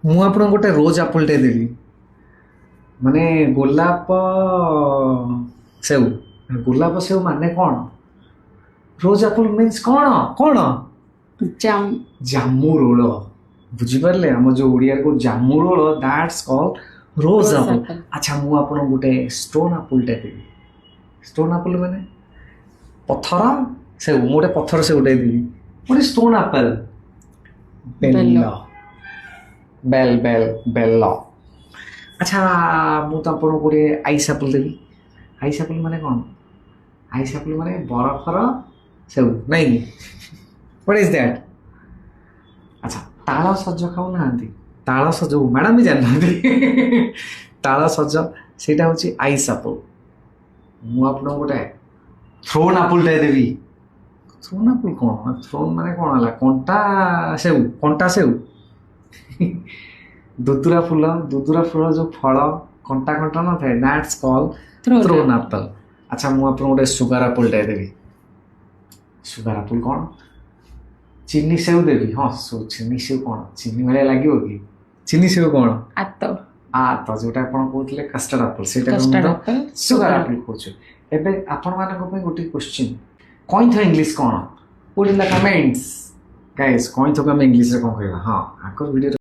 ମୁଁ ଆପଣଙ୍କୁ ଗୋଟେ ରୋଜ୍ ଆପଲ୍ଟେ ଦେବି, ମାନେ ଗୋଲାପ ସେଉ। ଗୋଲାପ ସେଉ ମାନେ କ'ଣ? ରୋଜ୍ ଆପଲ୍ ମିନ୍ସ କ'ଣ? କ'ଣ? ଜାମ। ଜାମୁ ରୋଳ। ବୁଝିପାରିଲେ? ଆମ ଯୋଉ ଓଡ଼ିଆରେ କହୁ ଜାମୁ ରୋଳ, that's call rose rose apple. Apple. ଆଚ୍ଛା, ମୁଁ ଆପଣଙ୍କୁ ଗୋଟେ ଷ୍ଟୋନ୍ ଆପଲ୍ଟେ ଦେବି। ଷ୍ଟୋନ୍ ଆପଲ୍ ମାନେ ପଥର ସେଉ। ମୁଁ ଗୋଟେ ପଥର ସେଉଟେ ଦେବି, ଗୋଟେ ଷ୍ଟୋନ୍ ଆପଲ୍। ବେଲ। ବେଲ। ବେଲ୍, ବେଲ୍, ବେଲ। ଆଚ୍ଛା, ମୁଁ ତ ଆପଣଙ୍କୁ ଗୋଟେ ଆଇସ୍ ଆପଲ୍ ଦେବି। ଆଇସ୍ ଆପଲ୍ ମାନେ କ'ଣ? ଆଇସ୍ ଆପଲ୍ ମାନେ ବରଫର ସେଉ, ନାଇଁ କି? What is that? ଆଚ୍ଛା, ତାଳ ସଜ ଖାଉନାହାନ୍ତି? ତାଳ ସଜ ମ୍ୟାଡ଼ାମ୍ ବି ଜାଣିନାହାନ୍ତି। ତାଳ ସଜ, ସେଇଟା ହେଉଛି ଆଇସ୍ ଆପଲ୍। ମୁଁ ଆପଣଙ୍କୁ ଗୋଟେ ଥର୍ନ ଆପଲ୍ଟେ ଦେବି। ଥର୍ନ ଆପଲ୍ କ'ଣ? ଥର୍ନ ମାନେ କ'ଣ ହେଲା? କଣ୍ଟା ସେଉ, କଣ୍ଟା ସେଉ। ଦୁଦୁରା ଫୁଲ, ଦୁଦୁରା ଫୁଲ ଯେଉଁ ଫଳ କଣ୍ଟା କଣ୍ଟା ନଥାଏ, that's call thorn apple. ଆଚ୍ଛା, ମୁଁ ଆପଣଙ୍କୁ ଗୋଟେ ସୁଗାର ଆପଲ୍ଟେ ଦେବି। ସୁଗାର ଆପଲ୍ କ'ଣ? ଚିନି ସେଉ ଦେବି। ହଁ, ଚିନି ସେଉ କ'ଣ? ଚିନି ଭଳିଆ ଲାଗିବ କି? ଚିନି ସେଉ କ'ଣ? ଆତ। ତ ଯୋଉଟା ଆପଣ କହୁଥିଲେ କଷ୍ଟାର୍ଡ ଆପଲ୍, ସେଇଟା କଷ୍ଟାର୍ଡ ଆପଲ୍। ସୁଗାର ଆପଲ୍ କହୁଛୁ। ଏବେ ଆପଣମାନଙ୍କ ପାଇଁ ଗୋଟେ କ୍ୱେଶ୍ଚିନ୍, କଇଁଥ ଇଂଲିଶ କ'ଣ? Put in the comments, guys. କଇଁଥକୁ ଆମେ ଇଂଲିଶରେ କ'ଣ କହିବା? ହଁ, ଆଗ ଭିଡ଼ିଓ।